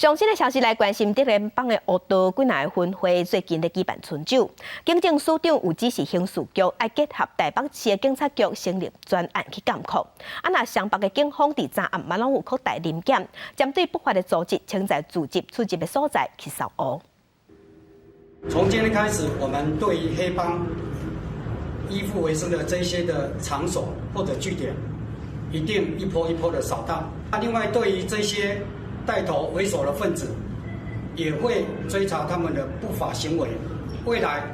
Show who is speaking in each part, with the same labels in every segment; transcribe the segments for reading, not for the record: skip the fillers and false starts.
Speaker 1: 上新的消息來關心，竹聯幫的烏道幾若个分會最近咧舉辦春酒，警政署長有指示刑事局愛結合台北市的警察局成立專案去監控。啊，若雙北的警方佇昨暗嘛攏有擴大臨檢，針對不法的組織、潛在組織出入的所在去掃烏。
Speaker 2: 從今天開始，我們對於黑幫依附為生的這些的場所或者據點，一定一波一波的掃蕩。另外，對於這些帶頭為首的分子，也會追查他們的不法行為，未來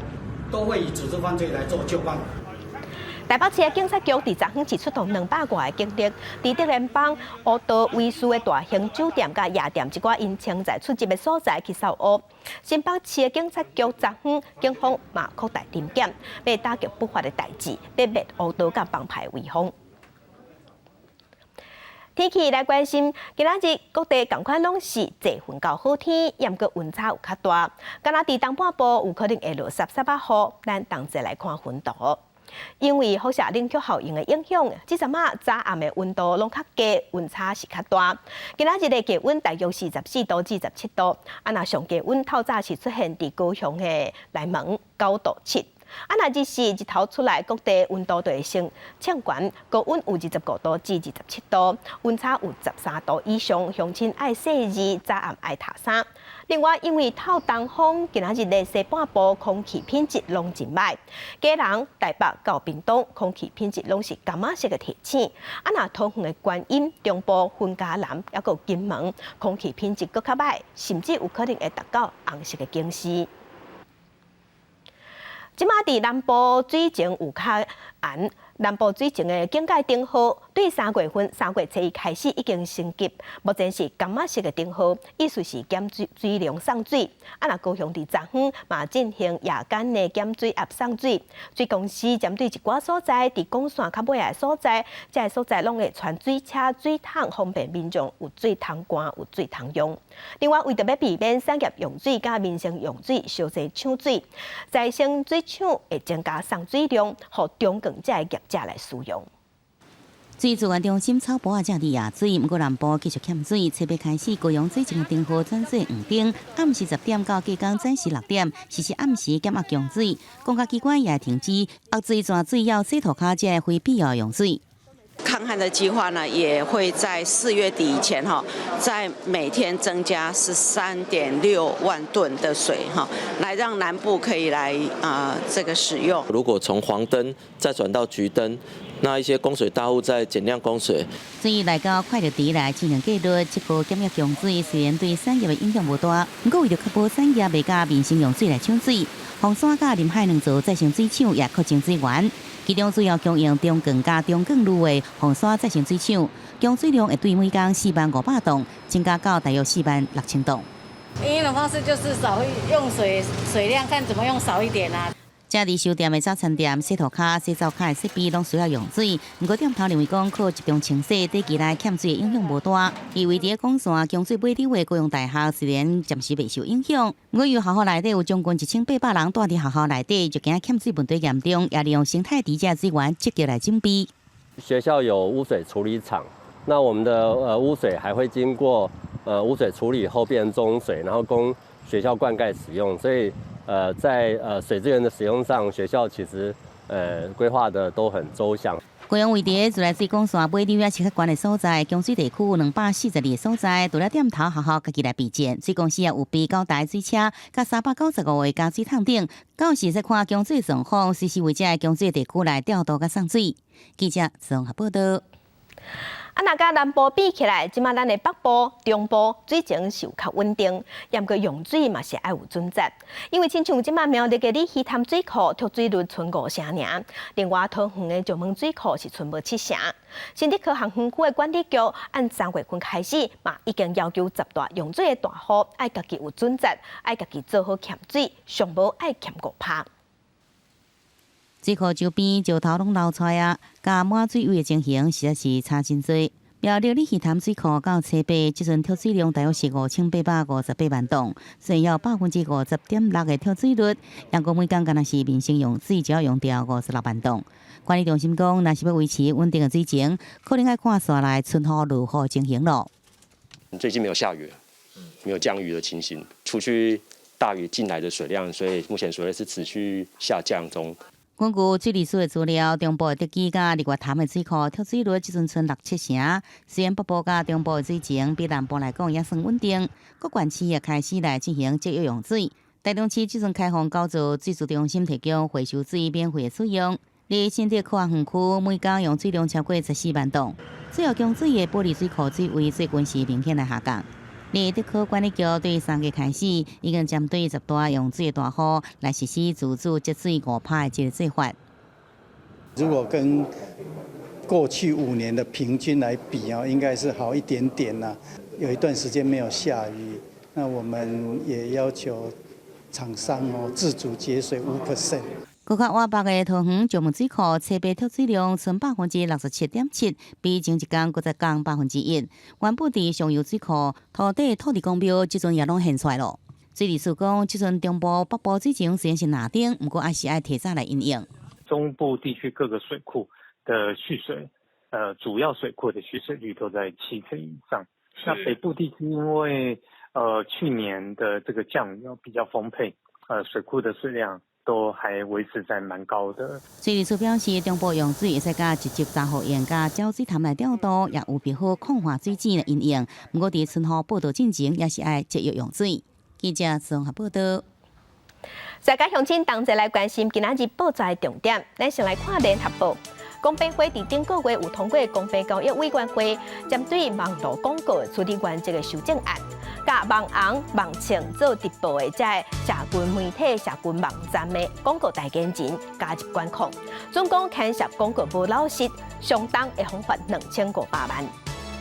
Speaker 2: 都會以組織犯罪來做究辦。
Speaker 1: 台北市的警察局佇昨昏是出動200外個警力，佇竹聯幫烏道威斯的大型酒店佮夜店一寡𪜶潛在出入的所在去掃烏。新北市的警察局昨昏警方嘛擴大臨檢，欲打擊不法的代誌，欲滅烏道佮幫派威風。天氣來關心，今仔日各地仝款攏是濟雲到好天，毋過溫差有較大。敢若佇東半部有可能會落澀澀仔雨，咱同齊來看雲圖。因為輻射冷卻效應的影響，這陣仔早暗的溫度攏較低，溫差是較大。今仔日的低溫大約44度至17度，啊，若上低溫透早是出現佇高雄的內門9度7。啊，若日時日頭出來，各地溫度就會先升懸，高溫有25度至27度，溫差有13度以上。鄉親愛細膩，早暗愛罩衫。另外，因為透東風，今仔日的西半部空氣品質攏真䆀。基隆、台北到屏東空氣品質攏是柑仔色的提醒。啊，若桃園的觀音、中部、雲嘉南，猶閣金門，空氣品質閣較䆀，甚至有可能會達到紅色的警示。這馬佇南部水情有較嚴，南部水情的警戒燈號對3月份3月初一開始已經升級，目前是柑仔色的燈號，意思是減水水量送水。啊，若高雄佇昨昏嘛進行夜間的減水壓送水，水公司針對一寡所在，佇管線較尾仔的所在，這个所在攏會傳水車、水桶，方便民眾有水通灌、有水通用。另外，為著欲避免產業用水佮民生用水相濟搶水，再生水廠會增加送水量，予中港這个業者來使用。
Speaker 3: 水資源中心草埔仔正佇壓水，毋過南部繼續欠水。初八開始，高雄水情燈號轉做黃燈，暗時10點到隔工早時6點，實施暗時減壓供水。公家機關也會停止壓水泉水要洗塗跤這非必要用水。
Speaker 4: 抗旱的計劃呢，也會在4月底以前哈，在每天增加13.6萬噸的水哈，來讓南部可以來啊這個使用。
Speaker 5: 如果從黃燈再轉到橘燈，那一些供水大戶在減量供水。
Speaker 3: 所以來到快樂池來進行過濾，這個減壓供水雖然對產業的影響無大，毋過為著確保產業袂佮民生用水來搶水，鳳山佮臨海兩座再生水廠也擴增水源。其中主要供應中港佮中港路的鳳山再生水廠，供水量會對每工40,500噸，增加到大約46,000噸。
Speaker 6: 因應的方式就是少用水，水量看怎麼用少一點啊。
Speaker 3: 這裡商店的早餐店、洗塗跤、洗澡跤的設備攏需要用水，毋過店頭認為講靠集中清洗，短期內欠水的影響無大。伊位佇管線供水尾流的高雄大學雖然暫時袂受影響，毋過由學校內底有將近1800人蹛佇學校內底，就驚欠水問題嚴重，也利用生態池這水源積極來準備。
Speaker 7: 學校有污水處理廠，那我們的污水還會經過污水處理後變中水，然後供學校灌溉使用，所以在水資源的使用上，學校其實規劃的都很周詳。
Speaker 3: 高雄位佇自來水管線尾流也是較懸的所在，供水地區有242個所在，除了店頭學校家己來備戰，水公司也有備9台水車，佮395個加水桶等，到時再看供水狀況，隨時為這个供水地區來調度佮送水。記者綜合報道。
Speaker 1: 啊，若佮南部比起來，這馬咱的北部、中部水情是有較穩定，毋過用水嘛是愛有準則。因為親像這馬苗栗的鯉魚潭水庫蓄水率賰5成爾，另外桃園的石門水庫是賰無7成。新竹科學園區的管理局按3月份開始嘛，已經要求10大用水的大戶愛家己有準則，愛家己做好欠水，上無愛欠5趴。
Speaker 3: 水庫周邊石頭攏流出來啊，佮滿水位的情形實在是差真濟。苗栗鯉魚潭水庫到初八，這陣蓄水量大約是5858萬噸，雖然有50.6%的蓄水率，毋過每工敢若是民生用水就要用掉56萬噸。管理中心講，若是欲維持穩定的水情，可能愛看紲來春雨落雨情形囉。
Speaker 8: 最近沒有下雨，沒有降雨的情形，除去大雨進來的水量，所以目前水位是持續下降中。
Speaker 3: 根據水利署的資料，中部的竹崎佮日月潭的水庫蓄水率這陣賰六七成。雖然北部佮中部的水情比南部來講也算穩定，各縣市也開始來進行節約用水。台中市這陣開放九座水資中心提供回收水免費的使用。佇新竹科學園區每工用水量超過14萬噸，主要供水的埔里水庫水位最近是明顯來下降。佇竹科管理局對3月開始，已經針對10大用水的大戶來實施自主節水5%的這個做法。
Speaker 9: 如果跟過去5年的平均來比啊，應該是好一點點啦。有一段時間沒有下雨，那我們也要求廠商哦自主節水5%。
Speaker 3: 閣較倚北的桃園石門水庫，初八蓄水量賰67.7%，比前一工閣再降1%。原本佇上游水庫塗底土地公廟，這陣也攏現出來囉。水利署講，這陣中部北部水情雖然是藍燈，毋過還是愛提早來因應。
Speaker 10: 中部地區各個水庫的蓄水，主要水庫的蓄水率都在7成以上。那北部地區因為去年的這個降雨比較豐沛，水庫的水量都還維持在蠻高的。
Speaker 3: 水利署表示，中部用水會使共直接閘雨堰佮鳥水潭來調度，也有備好控化水井來因應。毋過，佇春雨報到進前，也是愛節約用水。記者綜合報道。
Speaker 1: 大家鄉親同齊來關心今仔日報紙的重點，咱先來看聯合報。公平會佇頂個月有通過公平交易委員會針對網路廣告處理原則的修正案，共網紅、網衝做直播的這个社群媒體、社群網站的廣告代言人加入管控，總共牽涉廣告無老實，相當會罰2500萬。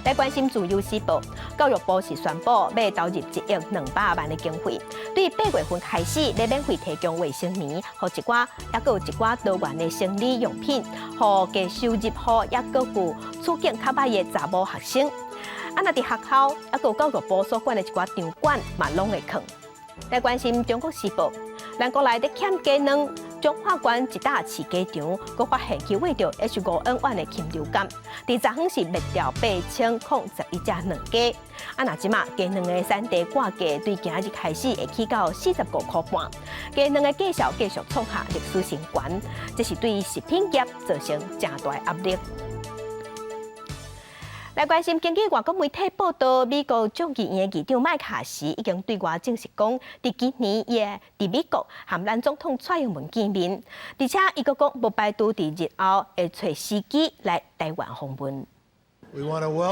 Speaker 1: 來關心自由時報，教育部是宣布欲投入1億200萬的經費，對8月份開始咧免費提供衛生棉，予一寡，抑閣有一寡多元的生理用品，予低收入戶，抑閣有處境較䆀的查某學生。啊，若佇學校，抑閣有教育部所管的一寡場館嘛，攏會囥。來關心中國時報，咱國內咧欠雞卵，彰化縣一大飼雞場，閣發現去餵著 H5N1的禽流感，佇昨昏是滅掉8011隻卵雞。啊，若這馬雞卵的產地掛價對今日開始會起到45塊半，雞卵的價數繼續創下歷史新高，這是對食品業造成誠大壓力。來關心根據外國媒體報道，美國眾議院議長麥卡錫已經對外證實講，佇今年伊會佇美國和咱總統蔡英文見面，而且伊閣講無排除佇日後會揣時機來台灣訪問。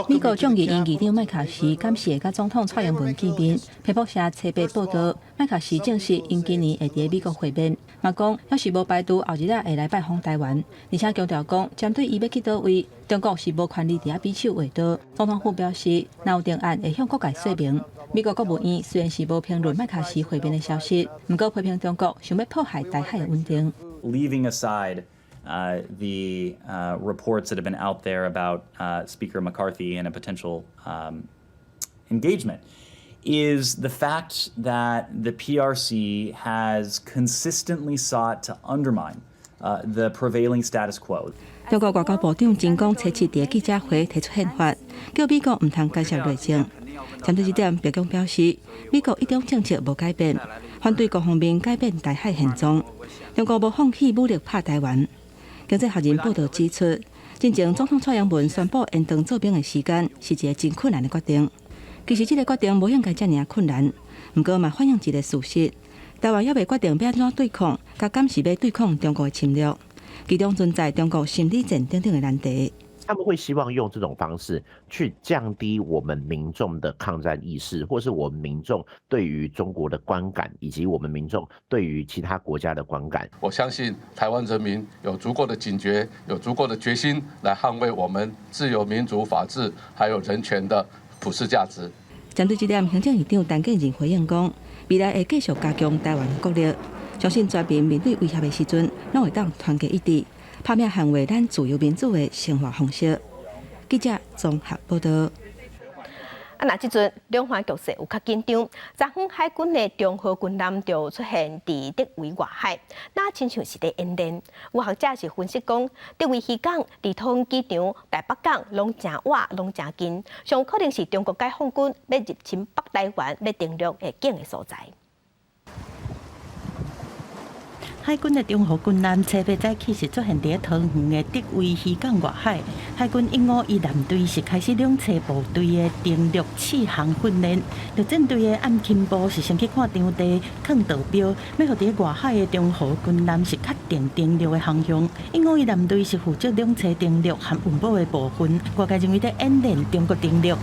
Speaker 11: 美國眾議院議長麥卡錫感謝佮總統蔡英文見面。彭博社初八報道，麥卡錫證實𪜶今年會佇美國會面，嘛講猶是無排除後日仔會來拜訪台灣，而且強調講，針對伊欲去佗位，中國是無權利佇遐比手畫刀。總統府表示，若有定案會向各界說明。美國國務院雖然是無評論麥卡錫會面的消息，毋過批評中國想欲破壞台海的穩定。
Speaker 12: Leaving aside the reports that have been out there about Speaker McCarthy and a potential engagement, is the fact that the PRC has consistently sought to undermine the prevailing status quo.
Speaker 11: 中國外交部長秦剛初七佇記者會提出憲法，叫美國毋通干涉內政。針對這點，白宮表示，美國一中政策無改變，反對各方面改變台海現狀。中國無放棄武力拍台灣。經濟學人報道指出，進前總統蔡英文宣布延長做兵的時間，是一個真困難的決定。其實這个決定無應該遮爾困難，毋過嘛反映一个事實：台灣猶未決定欲按怎對抗，佮敢是欲對抗中國的侵略，其中存在中國心理戰等等的難題。
Speaker 13: 他們會希望用這種方式去降低我們民眾的抗戰意識，或是我們民眾對於中國的觀感，以及我們民眾對於其他國家的觀感。
Speaker 14: 我相信台灣人民有足夠的警覺，有足夠的決心來捍衛我們自由、民主、法治還有人權的普世價值。
Speaker 11: 針對這點，行政院長陳建仁回應講，未來會繼續加強台灣的國力，相信全民面對威脅的時陣，攏會當團結一致，拍拚捍衛咱自由民主的生活方式。記者綜合報道。
Speaker 1: 啊，若這陣兩岸局勢有較緊張，昨昏海軍的中號軍艦就出現佇竹圍外海，若親像是咧演練。有學者是分析講，竹圍漁港離桃園機場、臺北港攏誠倚，攏誠近，上可能是中國解放軍欲入侵北台灣、欲登陸會見的所在。
Speaker 15: 海軍的中號軍艦初八早起是出現佇桃園的竹圍漁港外海。海軍151艦隊是開始兩棲部隊的登陸試航訓練。陸戰隊的暗勤部是先去看場地、囥導標，欲予佇外海的中號軍艦是確定登陸的航向。151艦隊是負責兩棲登陸和運補的部分，外界認為佇演練中國登陸。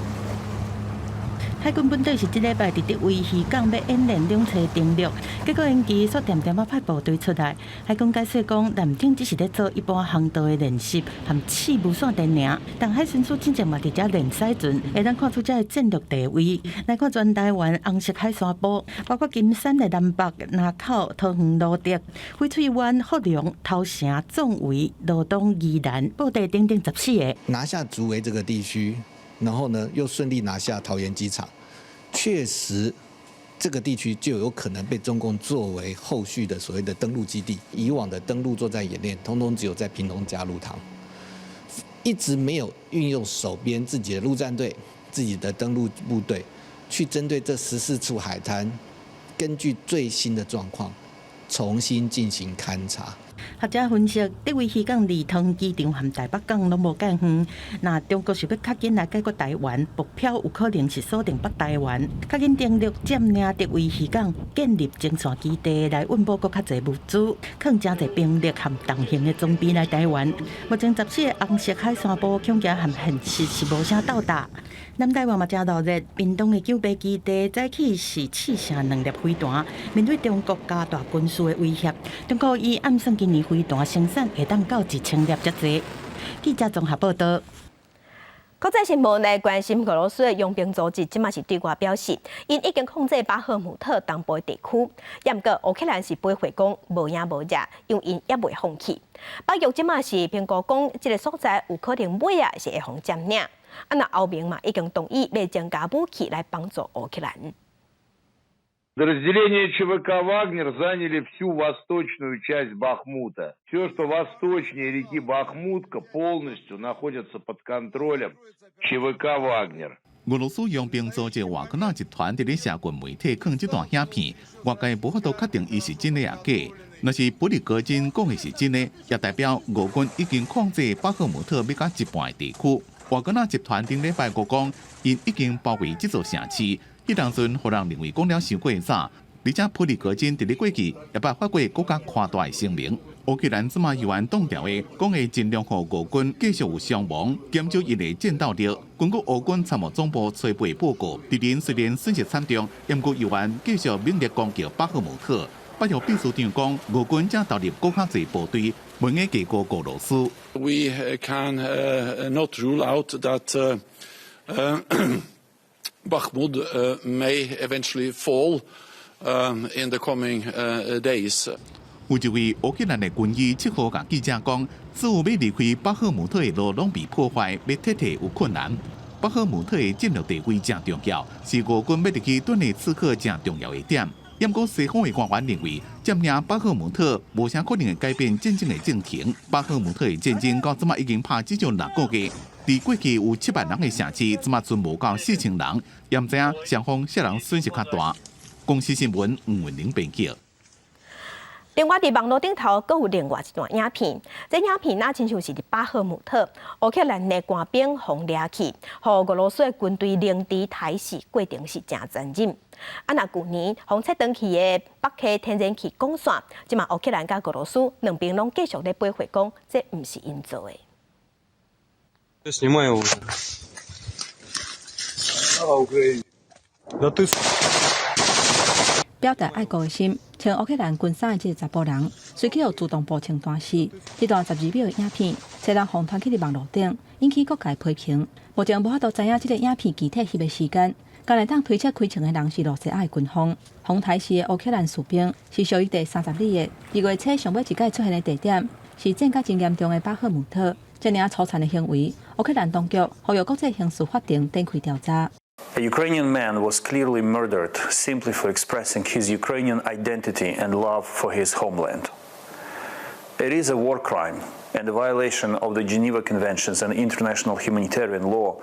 Speaker 15: 海軍本底是這禮拜佇竹圍漁港欲演練兩棲登陸，結果延期，煞恬恬仔派部隊出來。海軍解釋講，艦艇只是咧做一般航道的練習和試無線電爾。但海巡署進前嘛佇遮練習時，會當看出這个戰略地位。來看全台灣紅色海沙埔，包括金山的南北、林口、桃園蘆竹、翡翠灣、福隆、頭城、壯圍、羅東、宜蘭、布袋等等14个。
Speaker 16: 拿下竹圍這個地區。然後呢，又順利拿下桃園機場，確實，這個地區就有可能被中共作為後續的所謂的登陸基地。以往的登陸作戰演練，通通只有在屏東嘉蘆塘，一直沒有運用手邊自己的陸戰隊、自己的登陸部隊，去針對這14處海灘，根據最新的狀況，重新進行勘查。
Speaker 15: 學者分析，竹圍漁港離桃園機場和臺北港攏無介遠。若中國想欲較緊來解決臺灣，目標有可能是鎖定北台灣，較緊登陸佔領竹圍漁港，建立前線基地來運補閣較濟物資，囥誠濟兵力和重型的裝備來臺灣。目前14个紅色海沙埔恐驚和現實是無啥鬥搭。南台灣嘛誠熱鬧，屏東的98基地早起是試射兩粒飛彈，面對中國加大軍事的威脅，中國伊暗算今年飛彈生產會當到1000粒遮濟。記者綜合報導。
Speaker 1: 國際新聞來關心俄羅斯的傭兵組織，這馬是對外表示，𪜶已經控制巴赫姆特東部的地區。毋過烏克蘭是回應講無影無跡，因為𪜶猶未放棄。北約這馬是評估講，這个所在有可能尾仔是會予佔領。啊，若歐盟嘛已經同意欲增加武器來幫助烏克蘭。
Speaker 17: Подразделения ЧВК «Вагнер» заняли всю восточную часть Бахмута. Все, что восточнее реки Бахмутка, полностью находится под контролем ЧВК «Вагнер».
Speaker 18: 俄羅斯傭兵組織瓦格納集團佇咧社群媒體放這段影片，外界無法度確定伊是真的抑假。若是普里戈金講的是真的，也代表俄軍已經控制巴赫姆特欲到一半的地區。瓦格納集團頂禮拜五講，𪜶已經包圍這座城市。彼當陣，予人認為講了傷過早，而且普里戈金佇咧過去也捌發過閣較誇大的聲明。烏克蘭這馬猶原擋牢的，講會盡量予俄軍繼續有傷亡，減少𪜶的戰鬥力。根據俄軍參謀總部初步報告，敵人雖然損失慘重，毋過猶原繼續猛烈攻擊巴赫姆特。北約秘書長講，俄軍正投入閣較濟部隊，袂用低估俄羅斯。
Speaker 19: We can not rule out that Bakhmut may eventually fall in the coming days.
Speaker 18: 有一位烏克蘭的軍醫7號共記者講，所有欲離開巴赫姆特的路攏被破壞，欲撤退有困難。巴赫姆特的戰略地位誠重要，是俄軍欲入去頓涅茨克誠重要的點。毋過西方的官員認為，佔領巴赫姆特無啥可能會改變戰爭的進程。巴赫姆特的戰爭到這馬已經拍至少6個月，佇過去有7萬人的城市，這馬賰無夠4000人，也毋知影雙方啥人損失較大。公視新聞吳文玲編輯。
Speaker 1: 另外，佇網路頂頭，閣有另外一段影片。這影片若親像是佇巴赫姆特，烏克蘭的官兵予掠去，予俄羅斯的軍隊凌遲刣死，過程是誠殘忍。啊，若舊年予切斷去的北溪天然氣管線，這馬烏克蘭佮俄羅斯兩邊攏繼續咧駁回講，這毋是𪜶做的。
Speaker 20: Снимай его. Слава Україні. Да ты
Speaker 11: 表達愛國的心，穿烏克蘭軍衫的這个查埔人，隨去予自動步槍彈死。這段12秒的影片，初人予傳去佇網路頂，引起各界批評。目前無法度知影這个影片具體翕的時間。敢會當推測開槍的人是露西亞的軍方。予刣死的烏克蘭士兵是屬於第30旅的。2月初上尾一擺出現的地點是戰甲真嚴重的巴赫姆特。這爾粗殘的行為，烏克蘭當局呼籲國際刑事法庭展開調查。
Speaker 21: A Ukrainian man was clearly murdered simply for expressing his Ukrainian identity and love for his homeland. It is a war crime and a violation of the Geneva Conventions and international humanitarian law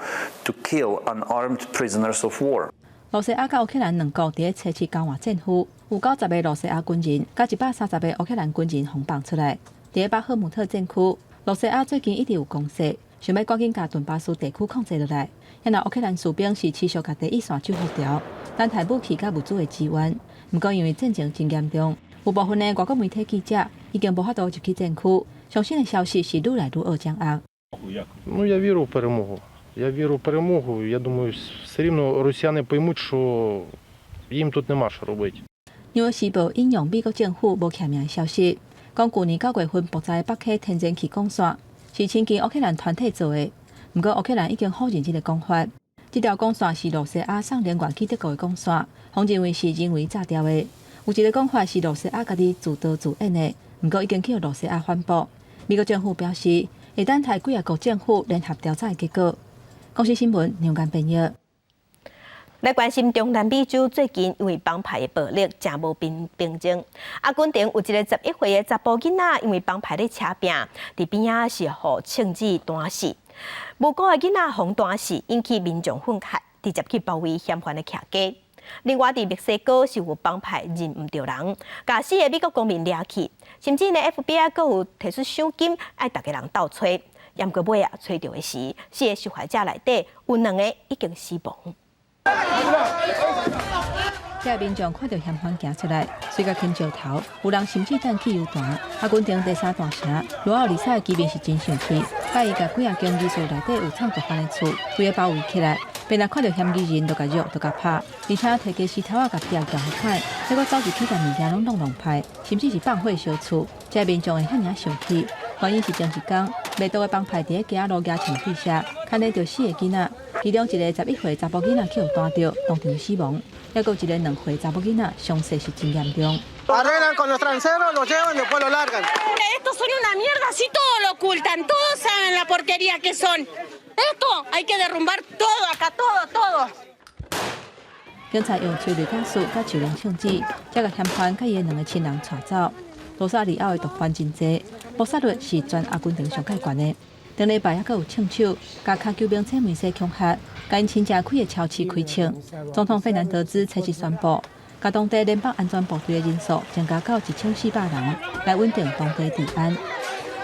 Speaker 21: to kill unarmed prisoners of war.
Speaker 11: 羅西亞佮烏克蘭兩國佇咧初七交換戰俘，有90個羅西亞軍人佮130個烏克蘭軍人予放出來。佇咧巴赫姆特戰區，羅西亞最近一直有攻勢，想欲趕緊共頓巴斯地區控制落來。因為烏克蘭士兵是持續共第一線救護掉，等待武器佮物資的支援。毋過因為戰情真嚴重，有部分的外國媒體記者已經無法度入去戰區。上新的消息是愈來愈惡掌握。
Speaker 22: Ну, я вірю в перемогу. Я вірю в перемогу. Я думаю, все рівно росіяни поймуть, що їм тут нема що робити.
Speaker 11: 紐約時報引用美國政府無簽名的消息，講舊年9月份爆炸的北溪天然氣管線是親近烏克蘭團體做的。毋過烏克蘭已經否認這个講法。這條管線是羅西亞送能源去德國的管線，予認為是人為炸掉的。有一个講法是羅西亞家己自導自演的，毋過已經去予羅西亞反駁。美國政府表示，會等待幾个國政府聯合調查的結果。公視新聞梁間編譯。
Speaker 1: 來關心中南美洲最近因為幫派的暴力誠無平平靜。阿根廷有一個11歲的查埔囡仔，因為幫派咧車拚，佇邊仔是予槍子彈死。無辜的囡仔予彈死，引起民眾憤慨，直接去包圍嫌犯的徛家。另外，佇墨西哥是有幫派認毋著人，共四个美國公民掠去，甚至呢 FBI 閣有提出賞金，愛逐家人鬥揣。毋過尾仔，揣著的時，四个受害者內底有兩个已經死亡。
Speaker 11: 這民眾看著嫌犯行出來，隨共牽石頭，有人甚至擲汽油彈。阿根廷第三大城羅奧里薩的居民是真生氣，佮伊共幾仔間藝術內底有藏毒販的厝，規个包圍起來，邊若看著嫌疑人就共虐，就共拍，而且提起石頭仔共掠掠開，結果走入去共物件攏弄弄歹，甚至是放火燒厝。這民眾會遐爾生氣，原因是前一工賣毒的幫派佇咧街仔路舉槍對射，牽勒著四个囡仔，其中一个11歲查埔囡仔去予彈著，當場死亡。抑閣有一个2歲查某囡仔，傷勢是真嚴重。
Speaker 23: Arreglan con los transeros, los llevan, después lo largan.
Speaker 24: Estos son una mierda, si todo lo ocultan, todos saben la porquería que son. Esto hay que derrumbar todo acá, todo, todo.
Speaker 11: 警察用催淚彈術佮手槍槍子，才共嫌犯佮伊的兩个親人帶走。羅薩里奧的毒販真濟，謀殺率是全阿根廷上蓋懸的。頂禮拜猶閣有槍手，共跤球名車梅西恐嚇，共𪜶親戚開的超市開槍。總統費南德茲初七宣布，共當地聯邦安全部隊的人數增加到1400人，來穩定當地治安。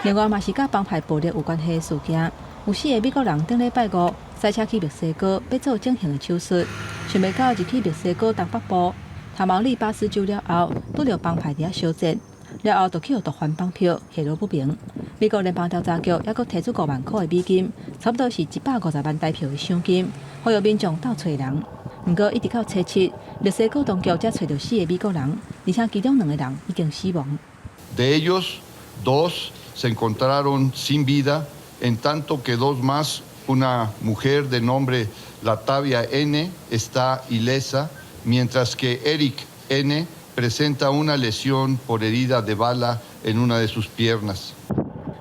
Speaker 11: 另外嘛是佮幫派暴力有關係的事件，有四个美國人頂禮拜五駛車去墨西哥，欲做整形的手術，想袂到入去墨西哥東北部塔毛利巴斯州了後，拄著幫派佇遐相戰。了後，就去予毒販綁票，下落不明。美國聯邦調查局猶閣提出5萬箍的美金，差不多是150萬台票的賞金，呼籲民眾鬥揣人。毋過，一直到初七，墨西哥當局才揣著四个美國人，而且其中兩个人已經死亡。
Speaker 25: De ellos, dos se encontraron sin vida, en tanto que dos más, una mujer de nombre Latavia N. está ilesa, mientras que Eric N. presenta una lesión por herida de bala en una de sus piernas.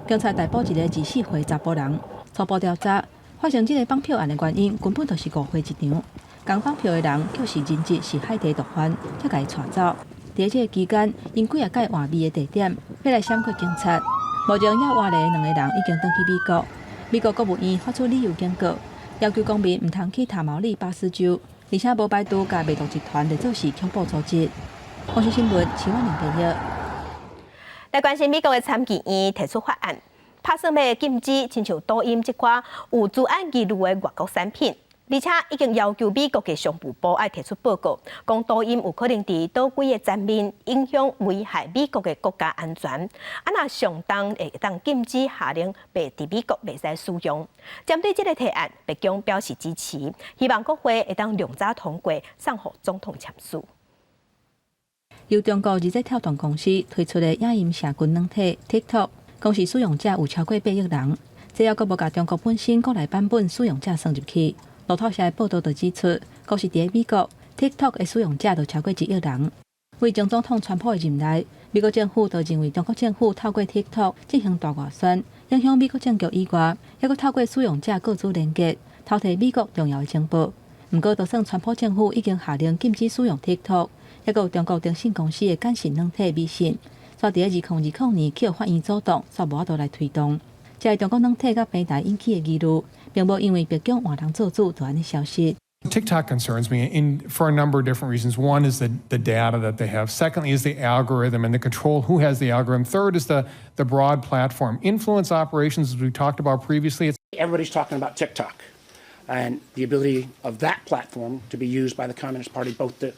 Speaker 11: 警察逮捕一个24歲查埔人，初步調查發生這个綁票案的原因，根本就是誤會一場。共綁票的人就是人質是海地毒販，才共伊帶走。佇這个期間，𪜶幾仔擺換避的地點，欲來閃過警察。目前猶活的兩个人已經轉去美國。美國國務院發出旅遊警告，要求公民毋通去塔毛利巴斯州，而且無排除共賣毒集團列做是恐怖組織。公視新聞，徐婉玲編譯。
Speaker 1: 來關心美國的參議院提出法案，拍算欲禁止親像抖音這款有資安疑慮的外國產品，而且已經要求美國的商務部愛提出報告，講抖音有可能佇佗幾个層面影響危害美國的國家安全。啊，若上當會當禁止下令袂佇美國袂使使用。針對這个提案，白宮表示支持，希望國會會當量早通過，送予總統簽署。
Speaker 11: 由中國字節跳動公司推出的影音社群軟體 TikTok，公示使用者有超過8億人。這猶閣無共中國本身國內版本使用者算入去。路透社的報道就指出，光是佇美國，TikTok 的使用者就超過1億人。為前總統川普的任內，美國政府就認為中國政府透過 TikTok 進行大外宣，影響美國政局以外，猶閣透過使用者個資連結，偷提美國重要的情報。毋過，就算川普政府已經下令禁止使用 TikTok，抑閣有中國電信公司的簡訊軟體微信，煞佇2020年去予法院阻擋，煞無法度來推動。這个中國軟體佮平台引起的疑慮，並無因為白宮換人做主就按呢消失。
Speaker 2: TikTok concerns me for a number of different reasons. One is the data that they have. Secondly is the algorithm and the control who has the algorithm. Third is the broad platform. Influence operations, as we talked about previously.
Speaker 4: Everybody's talking about TikTok and the ability of that platform to be used by the Communist Party both to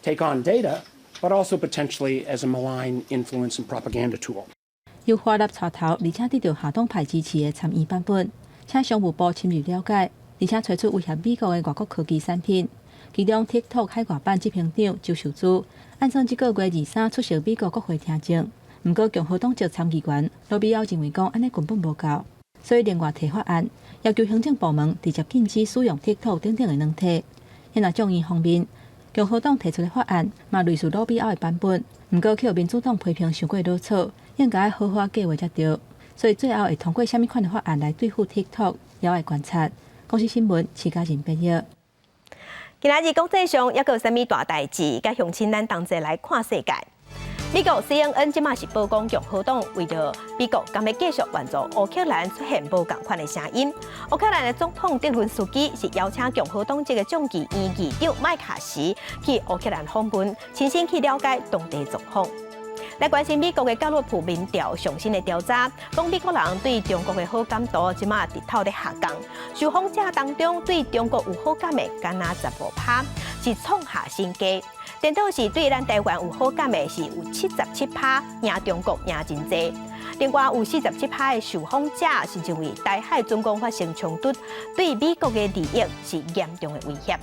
Speaker 4: take on data, but also potentially as a malign influence and propaganda tool.
Speaker 11: 由華納帶頭，而且得到下黨派支持的參院版本，請商務部深入了解，而且揣出威脅美國的外國科技產品。其中，TikTok 海外版執行長周受資，按算這個月23出席美國國會聽證。毋過，共和黨籍參議員羅比奧認為講，按呢根本無夠，所以另外提法案，要求行政部門直接禁止使用 TikTok 等等的軟體。若眾議方面，共和黨提出的法案嘛類似魯比奧的版本，毋過去予民主黨批評傷過潦草，應該愛好好計劃才對。所以最後會通過啥物款的法案來對付 TikTok，猶愛觀察。公視新聞，徐嘉仁編譯。
Speaker 1: 今仔日國際上猶閣有啥物大代誌？佮鄉親咱同齊來看世界。美國 CNN 這馬是報講共和黨為著美國敢欲繼續援助烏克蘭出現無仝款的聲音。烏克蘭的總統澤倫斯基是邀請共和黨籍的眾議院議長麥卡錫去烏克蘭訪問，親身去了解當地狀況。來關心美國的蓋洛普民調上新的調查，講美國人對中國的好感度這馬直透咧下降。受訪者當中對中國有好感的，干焦15%，是創下新低。顛倒是對咱台灣有好感的是有77%，贏中國贏真濟。另外有47%的受訪者是認為台海狀況發生衝突，對美國的利益是嚴重的威脅。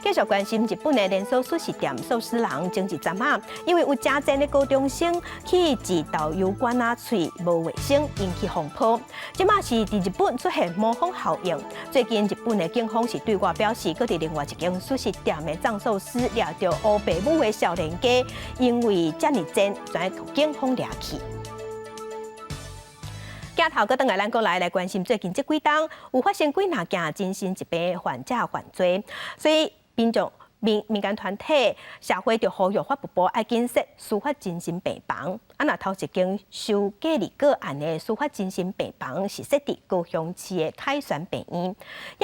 Speaker 1: 繼續關心日本的連鎖壽司店壽司郎，前一陣仔，因為有誠濟的高中生去食豆油罐仔喙無衛生，引起風波。這馬是佇日本出現模仿效應。最近日本的警方是對外表示，閣佇另外一間壽司店的藏壽司掠著烏爸母的少年家，因為遮爾賤，轉予警方掠去。鏡頭閣轉來咱國內來關心最近這幾冬有發生幾若件精神疾病患者犯罪，所以民眾民民間團體社會就呼籲法務部愛緊設司法精神病房。啊，若頭一間收隔離個案的司法精神病房是設佇高雄市的凱旋病院。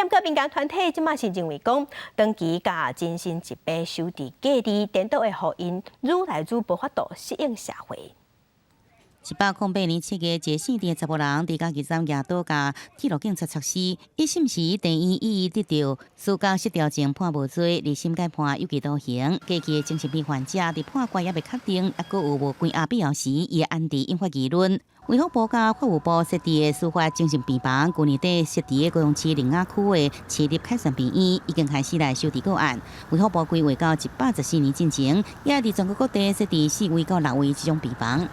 Speaker 1: 毋過民間團體這馬是認為講，長期共精神疾病收佇隔離，顛倒會予𪜶愈來愈無法度適應社會。
Speaker 3: 108年7月，一个姓鄭的查埔人，佇加急站舉刀共鐵路警察插死。一審時，地院以伊得著思覺失調症判無罪，二審改判有期徒刑。過去的精神病患者佇判決猶未確定，猶閣有無關押必要時，伊會安置引發議論。衛福部佮法務部設置的司法精神病房，舊年底設佇高雄市苓雅區的市立凱旋病院，已經開始來收治個案。衛福部規劃到114年進前，也佇全國各地設置四位到六位這種病房。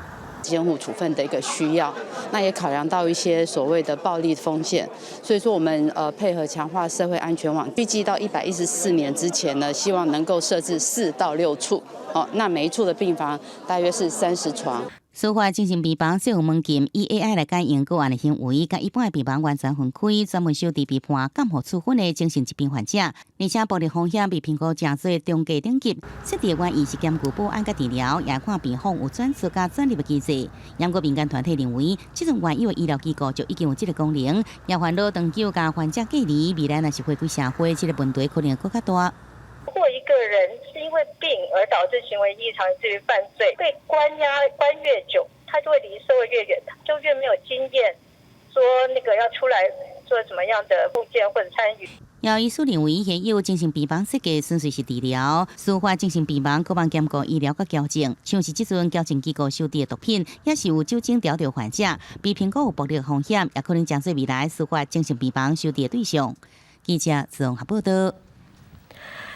Speaker 5: 監護處分的一個需要，那也考量到一些所謂的暴力風險，所以說我們配合強化社會安全網，預計到114年之前呢，希望能夠設置4到6處，哦，那每一處的病房大約是30床。
Speaker 3: 司法精神病房設有門禁，以 AI 來感應個案的行為，佮一般的病房完全分開，專門收治被判監護處分的精神疾病患者，而且暴力風險被評估誠做中低等級。設置的原因是兼顧保安佮治療，也看病房有轉出佮轉入的機制。毋過民間團體認為，這種原有的醫療機構就已經有這個功能，也煩惱長久共患者隔離，未來若是回歸社會，這個問題可能會閣較大。
Speaker 6: 如果一個人是因為病而導致行為異常，以至於犯罪，被關押關越久，他就會離社會越遠，他就越沒有經驗，說那個要出來做什麼樣的復健或者參與。
Speaker 3: 姚醫師認為，現有精神病房設計純粹是治療，司法精神病房渴望兼顧醫療佮矯正，像是這陣矯正機構收治的毒品，也是有酒精調著患者，被評估有暴力風險，也可能成做未來司法精神病房收治的對象。記者綜合報道。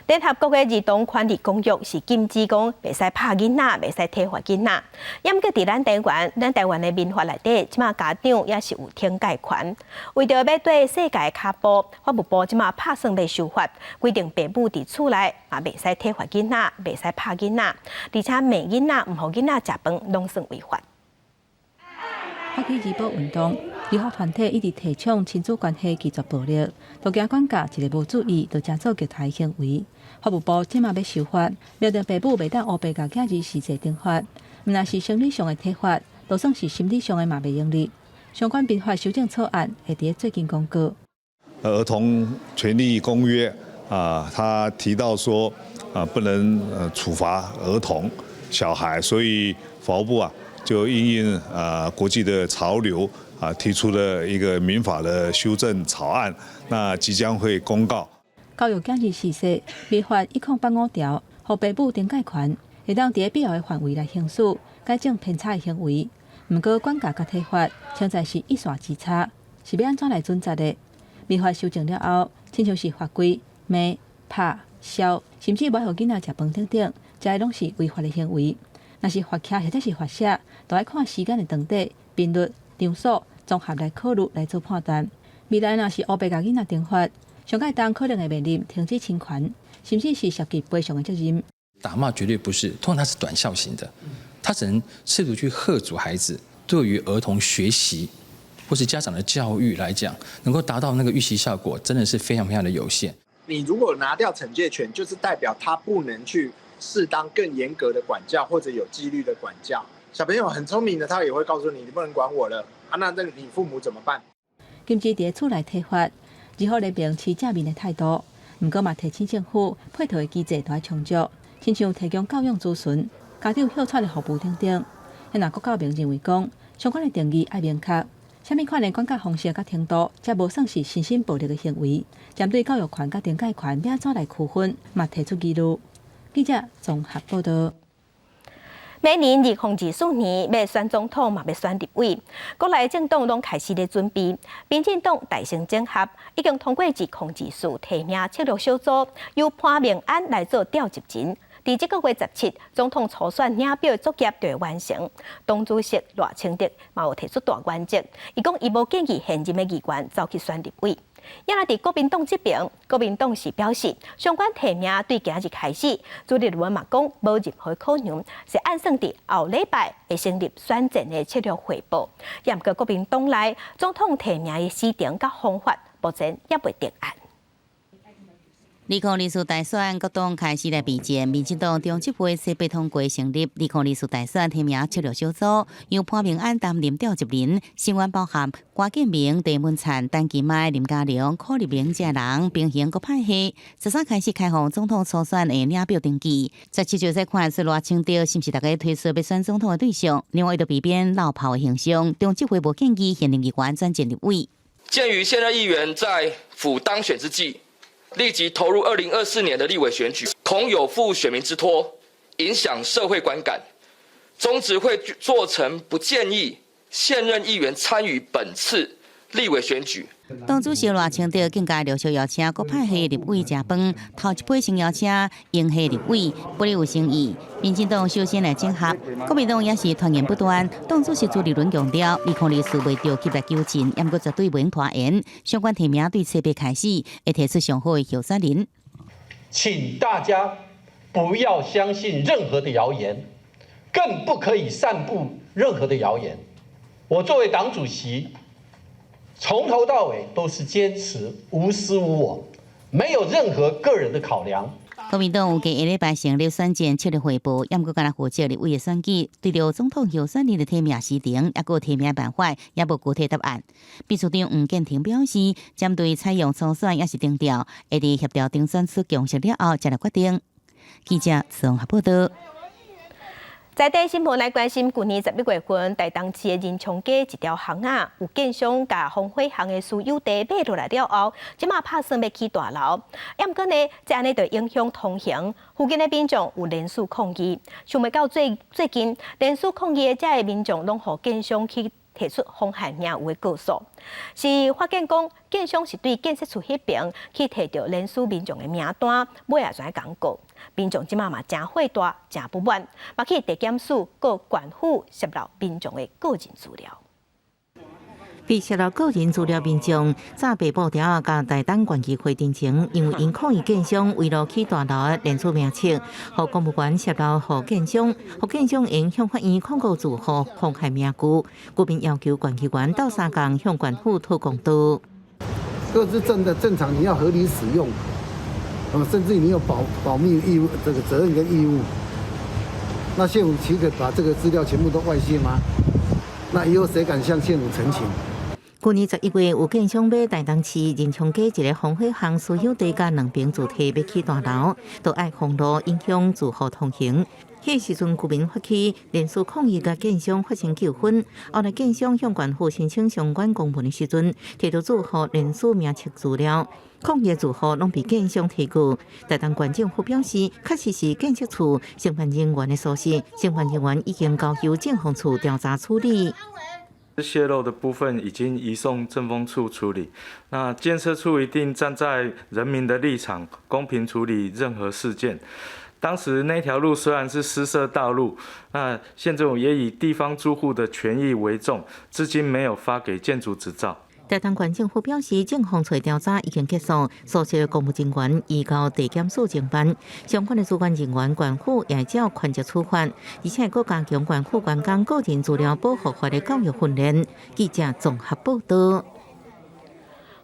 Speaker 1: 聯合國的兒童權利公約是禁止講袂使拍囡仔，袂使體罰囡仔。毋過佇咱台灣，咱台灣的民法內底，這馬家長也是有懲戒權。為著欲綴世界的跤步，法務部這馬拍算欲修法，規定爸母佇厝內嘛袂使體罰囡仔，袂使拍囡仔，而且罵囡仔、毋予囡仔食飯，攏算違法。
Speaker 11: 發起兒保運動，立法團體一直提倡親子關係拒絕暴力，都驚管教一个無注意，就成做虐待行為。法務部這馬欲修法，明定爸母袂當烏白共囝兒施這懲罰，毋但是生理上的體罰，就算是心理上的嘛袂用得。相關民法修正草案會佇最近公告。
Speaker 7: 兒童權利公約啊，他提到說啊，不能處罰兒童小孩，所以法務部啊就因應啊國際的潮流啊，提出了一個民法的修正草案，那即將會公告。
Speaker 11: 教育囝兒時勢，民法1085條，予爸母懲戒權，會當佇必要的範圍來行使，改正偏差的行為。毋過管教佮體罰，現在是一線之差，是欲按怎來準則的？民法修正了後，親像是罰跪、罵、拍、削，甚至無愛予囡仔食飯等等，這些攏是違法的行為。若是罰徛或者是罰寫，都愛看時間的長短、頻率、場所，綜合來考慮來做判斷。未來若是烏白共囡仔懲罰，上蓋重可能會面臨停止侵權，甚至是涉及賠償的責任。
Speaker 8: 打罵絕對不是，通常它是短效型的，他只能試圖去嚇阻孩子。對於兒童學習或是家長的教育來講，能夠達到那個預期效果，真的是非常非常的有限。
Speaker 9: 你如果拿掉懲戒權，就是代表他不能去適當更嚴格的管教或者有紀律的管教。小朋友很聰明的，他也會告訴你，你不能管我了啊！那那你父母怎麼辦？
Speaker 11: 禁止佇厝內體罰，兒福聯盟持正面的態度，毋過嘛提醒政府配套的機制都愛充足，親像提供教養諮詢、家長歇喘的服務等等。若國教盟認為講，相關的定義愛明確，啥物款的管教方式佮程度，才無算是身心暴力的行為。針對教育權佮懲戒權欲按怎來區分，嘛提出疑慮。記者綜合報道。
Speaker 1: 明年2024年欲選總統嘛欲選立委，國內政黨攏開始咧準備。民進黨大成整合，已經通過2024提名策略小組，由潘孟安來做召集人。佇這個月17，總統初選領表作業就會完成。黨主席賴清德嘛有提出大原則，伊講伊無建議現任的議員走去選立委。也若佇國民黨這邊，國民黨是表示相關提名對今日開始，朱立倫嘛講無任何可能，是按算佇後禮拜會成立選戰的策略匯報。也毋過國民黨內總統提名的時程佮方法，目前猶未定案。
Speaker 3: 2024大選，各黨開始來備戰。民進黨中執會初步通過成立2024大選提名策略小組，由潘孟安擔任召集人，成員包含郭建明、鄭文燦、陳其邁、林佳龍、柯立明這人，平衡各派系。13開始開放總統初選的領表登記，17就再看出賴清德是毋是大家推出欲選總統的對象。另外，為著避免落跑的現象，中執會無建議現任議員轉戰立委。
Speaker 10: 鑑於現任議員在輔當選之際，立即投入2024年的立委選舉，恐有負選民之託，影響社會觀感。中執會做成不建議現任議員參與本次立委選舉。
Speaker 3: 黨主席賴清德更加陸續邀請各派系立委食飯，頭一批先邀請英系立委，不有誠意。民進黨首先來整合，國民黨也是傳言不斷。黨主席朱立倫強調，2024袂著急來求進，毋過絕對袂拖延。相關提名對初八開始，會提出上好的候選人。
Speaker 12: 請大家不要相信任何的謠言，更不可以散布任何的謠言。我作為黨主席，從頭到尾都是堅持無私無我，沒有任何個人的考量。
Speaker 3: 國民黨預計下禮拜成立選戰策略匯報，毋過干焦負責立委的選舉，對著總統候選人的提名時程，抑閣提名辦法，猶無具體答案。秘書長黃建庭表示，針對採用初選抑是定調，會佇協調定選出共識了後，才來決定。記者綜合報道。
Speaker 1: 在地新聞來關心，舊年11月份，台東市的仁昌街一條巷仔，有建商共防火巷的私有地買落來了後，這馬拍算欲起大樓。毋過呢，這按呢就影響通行，附近的民眾有連續抗議。想袂到最最近，連續抗議的這个民眾攏予建商去提出妨害名譽的告訴，是發現講建商是對建設處彼邊去提著連署民眾的名單，尾仔轉共告。民眾這馬嘛誠火大，誠不滿，嘛去地檢署告縣府洩露民眾的個人資料。
Speaker 3: 被洩露個人資料民眾紮白布條佮台東縣議會陣前，因為𪜶抗議建商圍路起大樓的連署名冊，予公務員洩露予建商，予建商用向法院控告住戶妨害名譽。居民要求縣議員鬥相共向縣府討公道。
Speaker 13: 個資真的正常，你要合理使用，甚至你有保密義務，這個責任跟義務。那縣府豈可把這個資料全部都外洩嗎？那以後誰敢向縣府陳情？
Speaker 3: 去年11月，有建商買台東市仁昌街一个防火巷私有地佮兩爿住宅欲起大樓，都愛封路，影響住戶通行。彼時陣，居民發起連署抗議，佮建商發生糾紛。後來建商向縣府申請相關公文的時陣，提到住戶連署名冊資料，抗議住戶攏被建商提告。台東縣政府表示，確實是建設處承辦人員的疏失，承辦人員已經交由政風處調查處理。
Speaker 14: 洩露的部分已經移送政風處處理，那建設處一定站在人民的立場，公平處理任何事件。當時那條路雖然是私設道路，那縣政府也以地方住戶的權益為重，至今沒有發給建築執照。
Speaker 3: 台東縣政府表示，政風處調查已經結束，所涉公務人員移交地檢署偵辦，相關的主管人員縣府也照權責處罰，而且閣加強縣府員工個人資料保護法的教育訓練。記者綜合報道。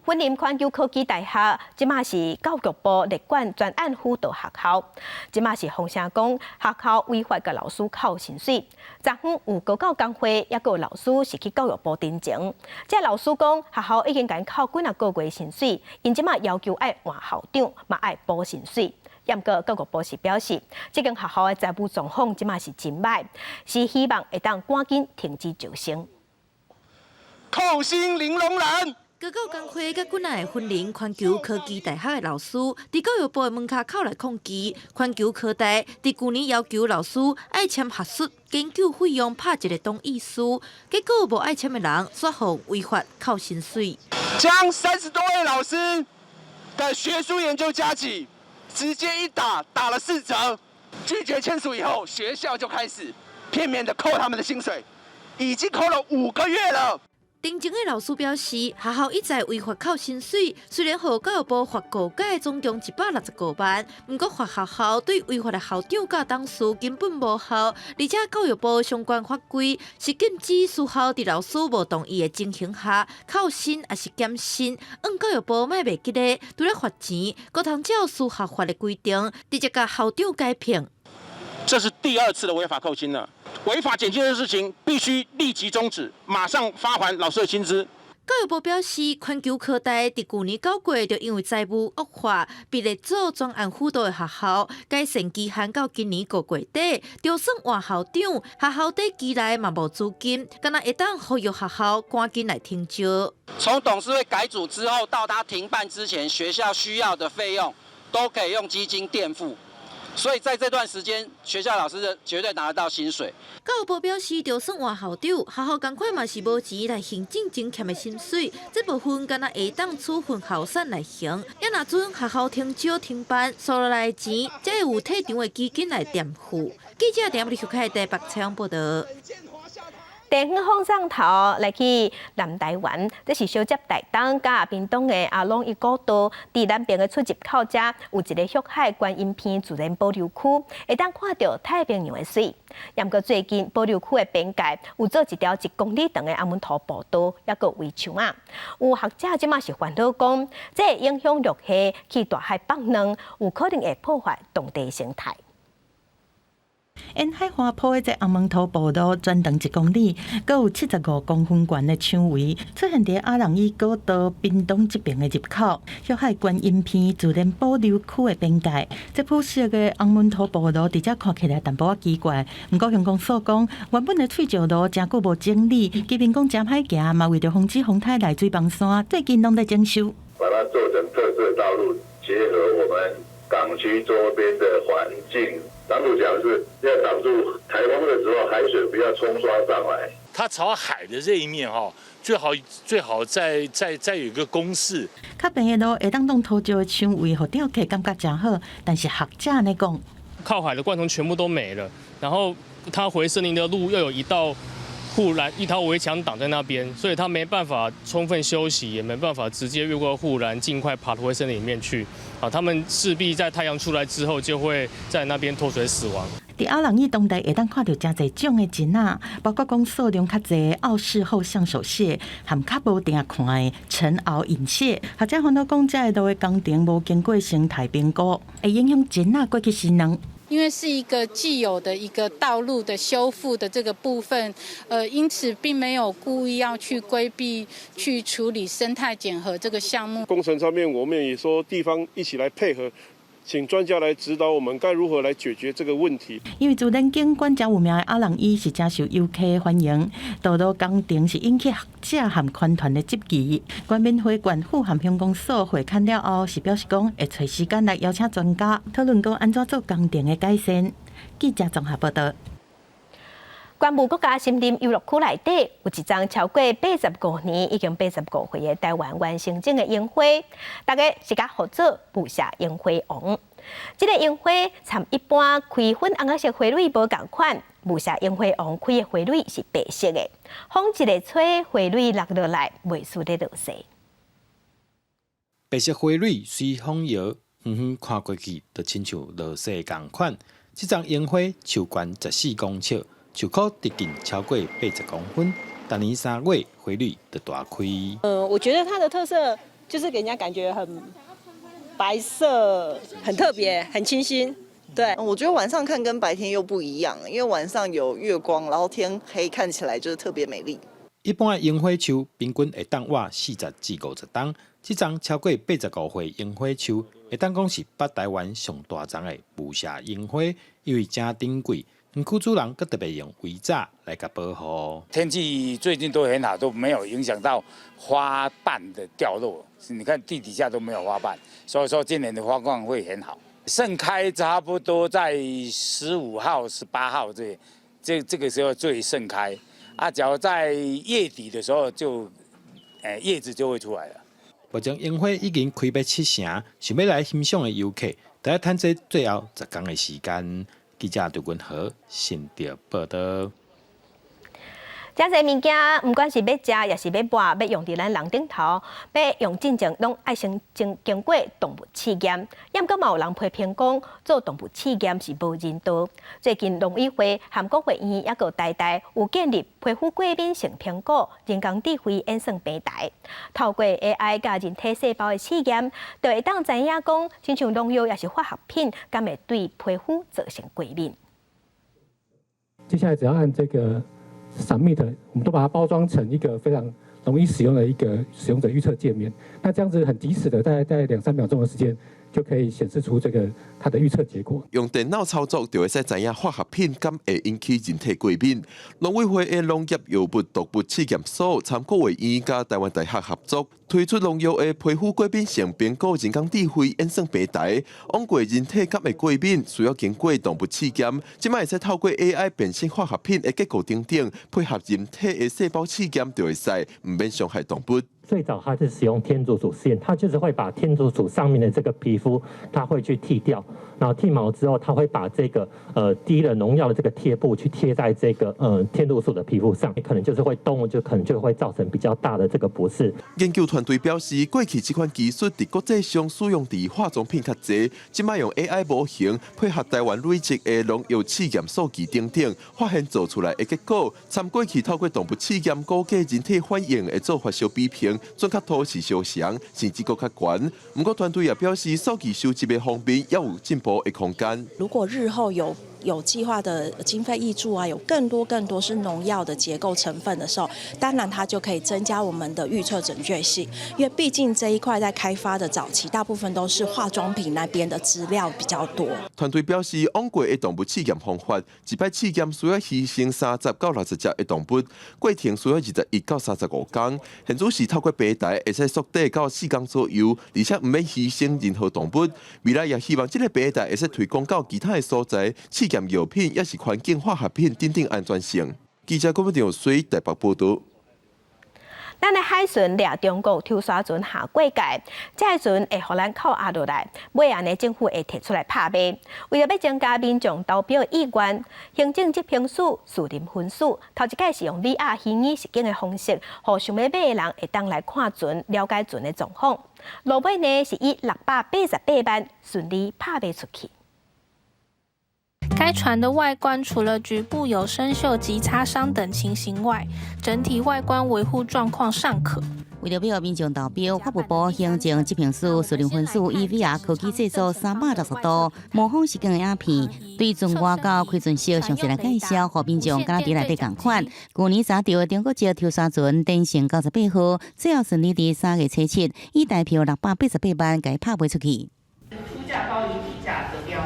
Speaker 1: 雲林環球科技大學這馬是教育部列管專案輔導學校，這馬是風聲講學校違法共老師扣薪水。昨昏有高教工會，抑閣有老師是去教育部陳情。這老師講學校已經共𪜶扣幾若個月薪水，𪜶這馬要求愛換校長，嘛愛補薪水。毋過教育部是表示，這間學校的財務狀況這馬是真䆀，是希望會當趕緊停止招生。
Speaker 15: 扣薪零容忍。
Speaker 16: 高教工會佮幾若个雲林環球科技大學的老師，佇教育部的門跤口來抗議。環球科大佇舊年要求老師愛簽學術研究費用拍一个同意書，結果無愛簽的人，煞予違法扣薪水。
Speaker 15: 將30多位老師的學術研究加給直接一打打了4折，拒絕簽署以後，學校就開始片面的扣他們的薪水，已經扣了5個月了。
Speaker 16: 陳情的老師表示，學校一再違法扣薪水，雖然予教育部罰五屆，總共165萬，毋過罰學校對違法的校長佮董事根本無效，而且教育部相關法規是禁止私校佇老師無同意的情形下扣薪抑是減薪。向教育部莫袂記咧，除了罰錢，閣通照私學法的規定，直接共校長解聘。
Speaker 4: 這是第二次的違法扣薪了，違法減薪的事情必須立即終止，馬上發還老師的薪資。
Speaker 16: 教育部表示，環球科大佇舊年9月就因為財務惡化，被列做專案輔導的學校，改善期限到今年5月底，就算換校長，學校短期內嘛無資金，敢若會當呼籲學校趕緊來停招。
Speaker 17: 從董事會改組之後到他停辦之前，學校需要的費用都可以用基金墊付。所以在這段時間，學校老師絕對拿得到薪水。
Speaker 16: 教育部表示，就算換校長，學校仝款嘛是無錢來還進前欠的薪水，這部分敢若會當處分校產來還。也若準學校停招停辦，收落來的錢，才會有退場的基金來墊付。記者點入開台北採訪報道。
Speaker 1: 地方風送頭來去南台灣，這是相接台東佮屏東的阿朗壹古道，佇南爿的出入口遮有一个旭海觀音鼻自然保留區，會當看著太平洋的水。毋過最近保留區的邊界有做一條1公里長的紅毛塗步道，抑閣圍牆仔。有學者這馬是煩惱講，這會影響陸蝦去大海放卵，有可能會破壞當地生態。
Speaker 26: 沿海岸鋪的這紅毛塗步道全長1公里，閣有75公分懸的牆圍，出現佇阿朗壹古道屏東這爿的入口，旭海觀音鼻自然保留區的邊界。這鋪設的紅毛塗步路，佇遮看起來淡薄仔奇怪。毋過鄉公所講，原本的碎石路誠久無整理，居民講誠歹行，嘛為著防止風颱來水崩山，最近攏在整修。
Speaker 27: 把它做成特色道路，結合我們港區周邊的環境。黨主講是要擋住颱風的時候，海水不要沖刷上來。
Speaker 28: 它朝海的這一面哈，最好最好再有一個工事。
Speaker 26: 較平的路會當當塗石的牆圍，予釣客感覺誠好，但是學者呢講，
Speaker 29: 靠海的貫通全部都沒了，然後它回森林的路又有一道
Speaker 18: 護欄一條圍牆擋在那邊，所以它沒辦法充分休息，也沒辦法直接越過護欄，盡快爬回森林裡面去。啊，他們勢必在太陽出來之後，就會在那邊脫水死亡。
Speaker 26: 佇阿朗壹當地會當看著誠濟種的蟳仔，包括講數量較濟奧氏後橡手蟹，含較無定看的橙螯隱蟹。學者煩惱講，這个路的工程無經過生態評估，會影響蟳仔過去生卵。
Speaker 19: 因為是一個既有的一個道路的修復的這個部分，因此並沒有故意要去規避去處理生態檢核這個項目。
Speaker 20: 工程上面，我們也說地方一起來配合，請專家來指導我們該如何來解決這個問題。
Speaker 26: 因為自然景觀誠有名的阿朗壹是誠受遊客歡迎，道路工程是引起學者和環團的質疑。縣民會縣府和鄉公所會勘了後，是表示講會揣時間來邀請專家討論講按怎做工程的改善。記者綜合報道。
Speaker 1: 關務國家森林遊樂區內底有一叢超過85年，已經85歲的台灣原生種的櫻花，大家是共號做霧社櫻花王。這個櫻花參一般開粉紅色花蕊無仝款，霧社櫻花王開的花蕊是白色的。風一个吹，花蕊落落來，袂輸咧落雪。
Speaker 21: 白色花蕊隨風搖，遠遠看過去，就親像落雪仝款。這叢櫻花樹懸14公尺。樹高直徑超過80公分，逐年3月花蕊就大開。
Speaker 22: 我覺得它的特色就是給人家感覺很白色，很特別，很清新。對，
Speaker 26: 我覺得晚上看跟白天又不一樣，因為晚上有月光，然後天黑，看起來就是特別美麗。
Speaker 21: 一般的櫻花樹平均會當活40至50冬，這叢超過85歲櫻花樹，會當講是北台灣上大叢的霧社櫻花，因為誠珍貴。園區主人閣特別用圍柵來共保護。
Speaker 27: 天氣最近都很好，都沒有影響到花瓣的掉落。你看地底下都沒有花瓣，所以說今年的花況會很好。盛開差不多在15號、18號這個時候最盛開。啊，假如在月底的時候就，葉子就會出來了。
Speaker 21: 目前櫻花已經開欲七成，想欲來欣賞的遊客，得愛趁這最後10天的時間。記者劉文和新竹報道。
Speaker 1: 誠濟物件，毋管是欲食，抑是欲抹，欲用佇咱人頂頭，欲用進前，攏愛先經過動物試驗。猶閣嘛有人批評講，做動物試驗是無人道。最近農委會和國衛院抑閣台大有建立皮膚過敏性評估人工智慧演算平台，透過 AI 佮人體細胞的試驗，就會當知影講，親像農藥抑是化學品，敢會對皮膚造成過敏。
Speaker 28: 接下來只要按這個 submit，我們都把它包裝成一個非常容易使用的一個使用者預測界面。那這樣子很即時的，大概在兩三秒鐘的時間，就可以顯示出這個它的預測結果。
Speaker 23: 用電腦操作就會使知影化學品敢會引起人體過敏。農委會的農業藥物毒物試驗所參國衛院佮台灣大學合作，推出農藥的皮膚過敏性評估人工智慧演算平台。往過人體敢會過敏，需要經過動物試驗。這擺會使透過 AI 辨識化學品的結構等等，配合人體的細胞試驗就會使，毋免傷害動物。
Speaker 24: 最早它是使用天竺鼠試驗，它就是會把天竺鼠上面的這個皮膚，它會去剃掉，然後剃毛之後，它會把這個滴了農藥的這個貼布去貼在這個天竺鼠的皮膚上，可能就是會動物就可能就會造成比較大的這個不適。
Speaker 23: 研究團隊表示，過去這款技術佇國際上使用佇化妝品較濟，這擺用 AI 模型配合台灣累積的農藥試驗數據等等，發現做出來的結果，參過去透過動物試驗估計人體反應的做法相比評，準確度是相像，甚至閣較懸。毋過團隊也表示，數據收集的方面猶有進步的空間。
Speaker 25: 如果日後有計劃的經費挹注啊，有更多更多是農藥的結構成分的時候，當然它就可以增加我們的預測準確性。因為畢竟這一塊在開發的早期，大部分都是化妝品那邊的資料比較多。
Speaker 23: 團隊表示，往過的動物試驗方法，一擺試驗需要犧牲30到60隻的動物，過程需要21到35工。現在是透過平台會使縮短到4工左右，而且毋免犧牲任何動物。未來也希望這个平台會使推廣到其他的所在，試驗藥品抑是環境化學品等等安全性。記者郭文長水台北報道。
Speaker 1: 咱的海巡掠中國抽沙船下過界，這个船會予咱扣押落來，尾仔呢政府會提出來拍賣。為著欲增加民眾投標意願，行政執行署士林分署頭一擺是用 VR 虛擬實境的方式，予想欲買的人會當來看船，了解船的狀況。落尾呢是以688萬順利拍賣出去。
Speaker 2: 該船的外觀除了局部有生鏽及擦傷等情形外，整體外觀維護狀況尚可。
Speaker 3: 為著欲予民眾投標，法務部行政執行署士林分署以 VR 科技製作360度模仿實境的影片，對船外到開船式詳細來介紹，予民眾敢若佇內底仝款。舊年查著的中國籍抽沙船電成98號，最後順利佇3月初7，以台票688萬共拍賣出去。
Speaker 5: 出價高於底價得標。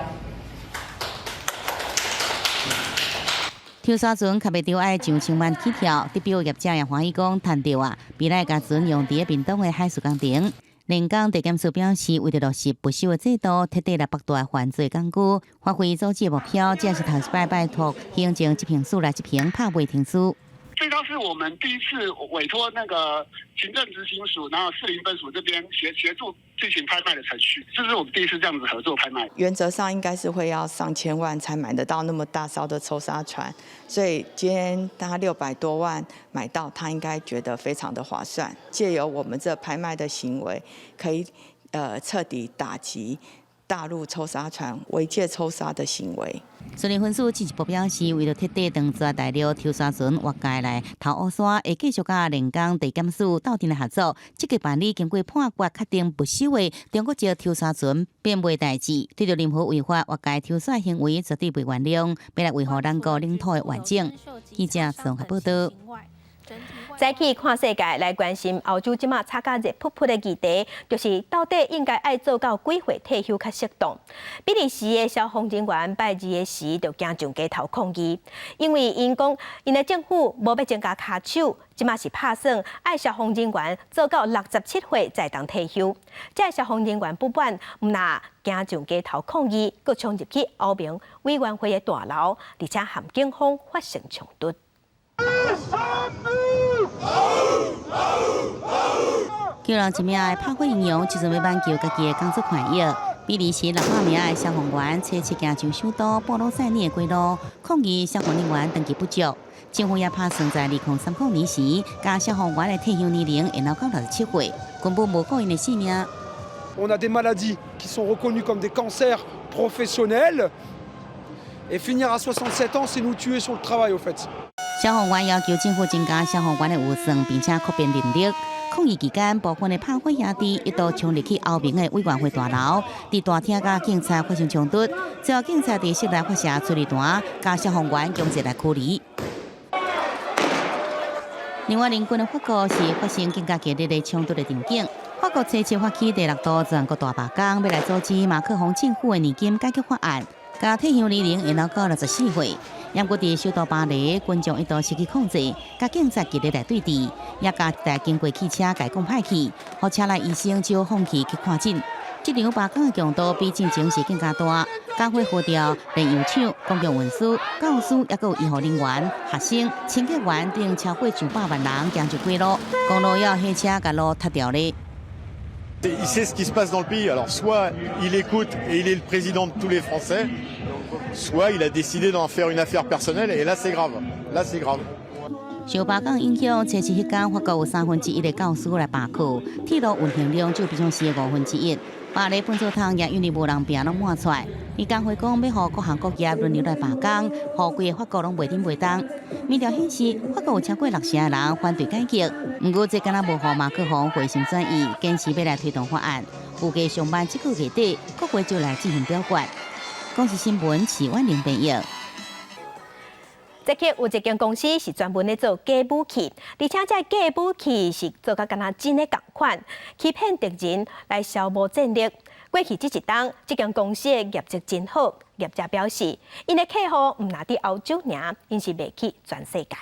Speaker 3: 抽沙船較袂著愛上千萬起跳，得標業者也歡喜講趁著啊，未來共船用佇咧屏東的海事工程。連江地檢署表示，為著落實不朽的制度，徹底來北大犯罪工具，發揮組織的目標，這是頭一擺拜託行政執行署來執行拍賣程序。
Speaker 6: 這張是我們第一次委託那個行政執行署，然後士林分署這邊協助進行拍賣的程序，這是我們第一次這樣子合作拍賣。
Speaker 7: 原則上應該是會要上千萬才買得到那麼大艘的抽沙船，所以今天他600多萬買到，他應該覺得非常的划算。借由我們這拍賣的行為，可以徹底打擊大陸抽沙船違建抽沙的行為。
Speaker 3: 士林分署進一步表示，為著徹底斷絕大陸抽沙船越界來偷烏沙，會繼續佮連江地檢署鬥陣來合作，積極辦理經過判決確定不朽的中國籍抽沙船變賣代誌，對著任何違法越界抽沙行為，絕對袂原諒，欲來維護咱國領土的完整。記者綜合報道。
Speaker 1: 再去看世界來關心歐洲這馬吵甲熱噗噗的議題，就是到底應該愛做到幾歲退休較適當？比利時的消防人員拜二的時就行上街頭抗議，因為𪜶講𪜶的政府無欲增加跤手，這馬是拍算愛消防人員做到67歲才當退休。這个消防人員不滿，毋但行上街頭抗議，閣衝入去歐盟委員會的大樓，而且和警方發生衝突。
Speaker 3: 救人一命的拍火英雄，這陣欲挽救家己的工作權益。比利時600名的消防員，初七行上首都布魯塞爾的街路，抗議消防人員長期不足。政府也拍算在2030年時，共消防員的退休年齡延後到67歲，根本無顧𪜶的性命。
Speaker 8: On a des maladies qui sont reconnues comme des cancers professionnels et finir à 67 ans, c'est nous tuer sur le travail, au fait.
Speaker 3: 消防員要求政府增加消防員的預算，並且擴編人力。抗議期間，部分的拍火兄弟一度衝入去歐盟的委員會大樓，佇大廳佮警察發生衝突，最後警察佇室內發射催淚彈，共消防員強制來驅離。另外，鄰近的法國是發生更加激烈的衝突的場景。法國初七發起第六度全國大罷工，欲來阻止馬克宏政府的年金改革法案，共退休年齡延後到64歲。毋過佇首都巴黎，群眾一度失去控制，共警察激烈來對峙，也共一台經過汽車共講歹去，予車內醫生只好放棄去看診。這場罷工的強度比進前是更加大，工會號召煉油廠、公共運輸、教師，抑閣有醫護人員、學生、清潔員等超過上百萬人行上街路，公路也有火車共路塌掉咧。
Speaker 9: Il sait ce qui se passe dans le pays. Alors soit il écoute et il est le président de tous les Français, soit il a décidé d'en faire une affaire personnelle et là c'est grave. Là c'est grave.
Speaker 3: 受罷工影響，初七彼工法國有1/3的教師來罷課，鐵路運行量只有平常時的1/5。巴黎糞掃桶也因為無人拚攏滿出來。伊工會講欲予各行各業輪流來罷工，予規个法國攏袂振袂動。民調顯示，法國有超過6成的人反對改革，毋過這敢若無予馬克宏回心轉意，堅持欲來推動法案。預計上晚這個月底，國會就來進行表決。公視新聞徐婉玲編譯。
Speaker 1: 這刻有一間公司是專門咧做假武器，而且這假武器是做甲敢若真的仝款，欺騙敵人來消磨戰力。過去這一冬，這間公司的業績真好，業者表示，𪜶的客戶毋但佇歐洲爾，𪜶是賣去全世界。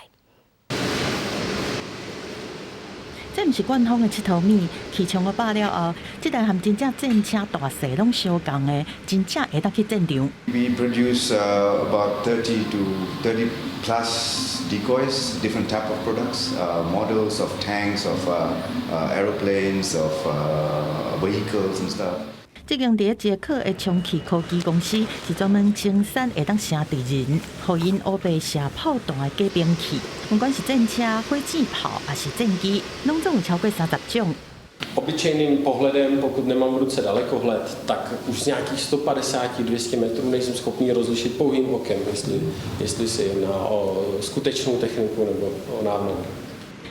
Speaker 26: 這這毋是官方的𨑨迌物，氣槍予飽了後，這台和真正戰車大細攏相仝的，真正會當去戰場。
Speaker 4: We produce about 30 to 30 plus decoys, different type of products, models of tanks, of aeroplanes, of vehicles and stuff.
Speaker 26: 這間佇捷克的充氣科技公司是專門生產會當射敵人、予𪜶烏白射炮彈的假兵器。不管是戰車、火箭炮，抑是戰機，攏總有超過30種。
Speaker 10: Obyčejným pohledem, pokud nemám v ruce dalekohled, tak už z nějakých 150-200 metrů nejsem schopný rozlišit pouhým okem, jestli se jedná o skutečnou techniku nebo o návnadu.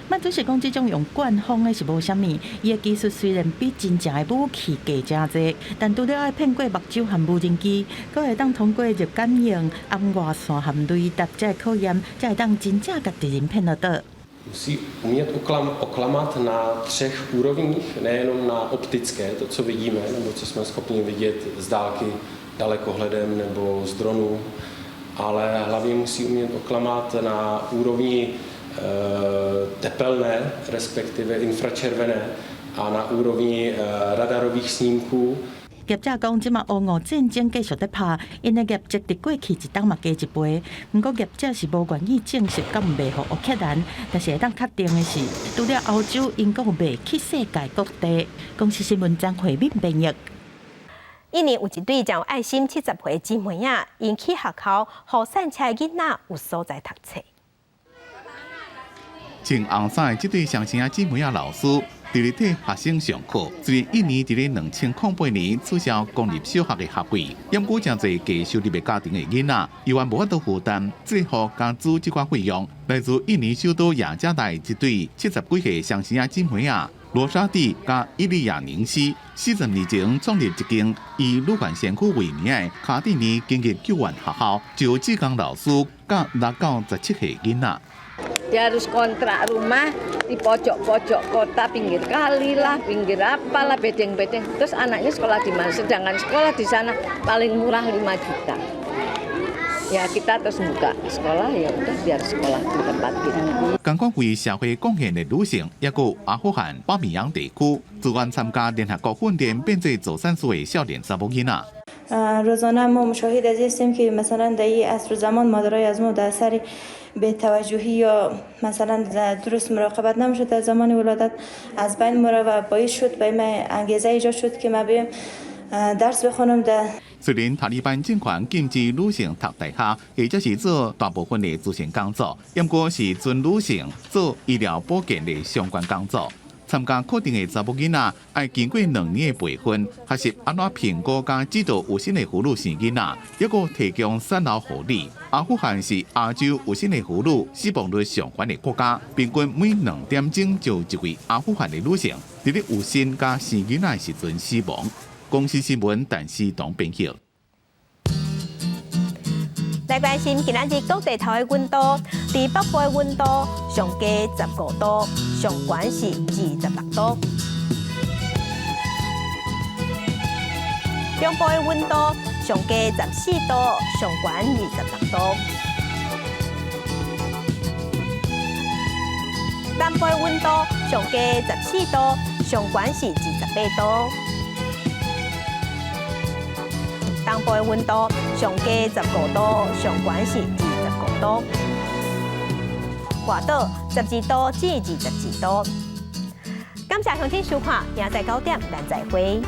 Speaker 26: 麥主是講，這種用灌風的是無啥物，伊的技術雖然比真正的武器低誠濟，但除了愛騙過目睭和無人機，閣會當通過熱感應、紅外線和雷達這个考驗，才會當真正共敵人騙落倒。
Speaker 10: Musí umět oklamat na třech úrovních, nejenom na optické, to, co vidíme, nebo co jsme schopni vidět z dálky dalekohledem nebo z dronů, ale hlavně musí umět oklamat na úrovni tepelné, respektive infračervené a na úrovni radarových snímků.
Speaker 26: 業者講，這馬烏俄戰爭繼續咧拍，𪜶的業績佇過去一冬嘛加一倍。毋過業者是無願意證實敢有賣予烏克蘭，但是會當確定的是，除了歐洲，𪜶閣有賣去世界各地。公視新聞張惠敏編譯。
Speaker 1: 印尼有一對真有愛心70歲姊妹仔，𪜶起學校，予散赤的囡仔有所在讀冊。
Speaker 11: 穿紅衫的這對雙生仔姊妹仔老師，佇咧替學生上課。雖然印尼佇咧2008年取消公立小學的學費，毋過誠濟低收入的家庭的囡仔，猶原無法度負擔這予家資這寡費用。來自印尼首都雅加達這對70幾歲雙生仔姊妹仔，羅莎蒂佮伊利亞寧斯，40年前創立一間以女權先驅為名的卡蒂尼緊急救援學校，就志工老師佮6到17歲囡仔。
Speaker 12: Dia harus kontrak rumah di pojok-pojok kota, pinggir kali lah, pinggir apalah, bedeng-bedeng. Terus anaknya sekolah di mana? Sedangkan sekolah di sana paling murah 5 juta. Ya kita terus buka sekolah, ya udah biar sekolah di tempat kita.
Speaker 11: 仝款為社會貢獻的女性，抑閣有阿富汗、巴米揚地區自願參加聯合國訓練變做助產士的少年查某囡仔。
Speaker 13: روزانه ما مشاهد از هستیم که مثلا در این عصر زمان مادرای از ما در اثر بی‌توجهی یا مثلا درست مراقبت نمیشد در زمان ولادت از بین میره و باعث شد به من انگیزه ایجاد شد که من بیام درس بخونم در
Speaker 11: 雖然塔利班政權禁止女性讀大學，或者是做大部分的資訊工作，毋過是准女性做醫療保健的相關工作。參加課程的查某囡仔，愛經過2年的培訓，學習按怎評估佮指導有身的婦女生囡仔，抑閣提供產後護理。阿富汗是亞洲有身的婦女死亡率上懸的國家，平均每2點鐘就一位阿富汗的女性佇咧有身佮生囡仔的時陣死亡。公視新聞，陳思東編譯。
Speaker 1: 來關心今仔日各地頭的溫度，佇北部的溫度上低15度，上懸是26度。中部的溫度上低14度，上懸26度。南部的溫度上低14度，上懸是28度。東部的溫度上低15度，上懸是25度。外島12度至22度。感謝鄉親收看，明仔載9點咱再會。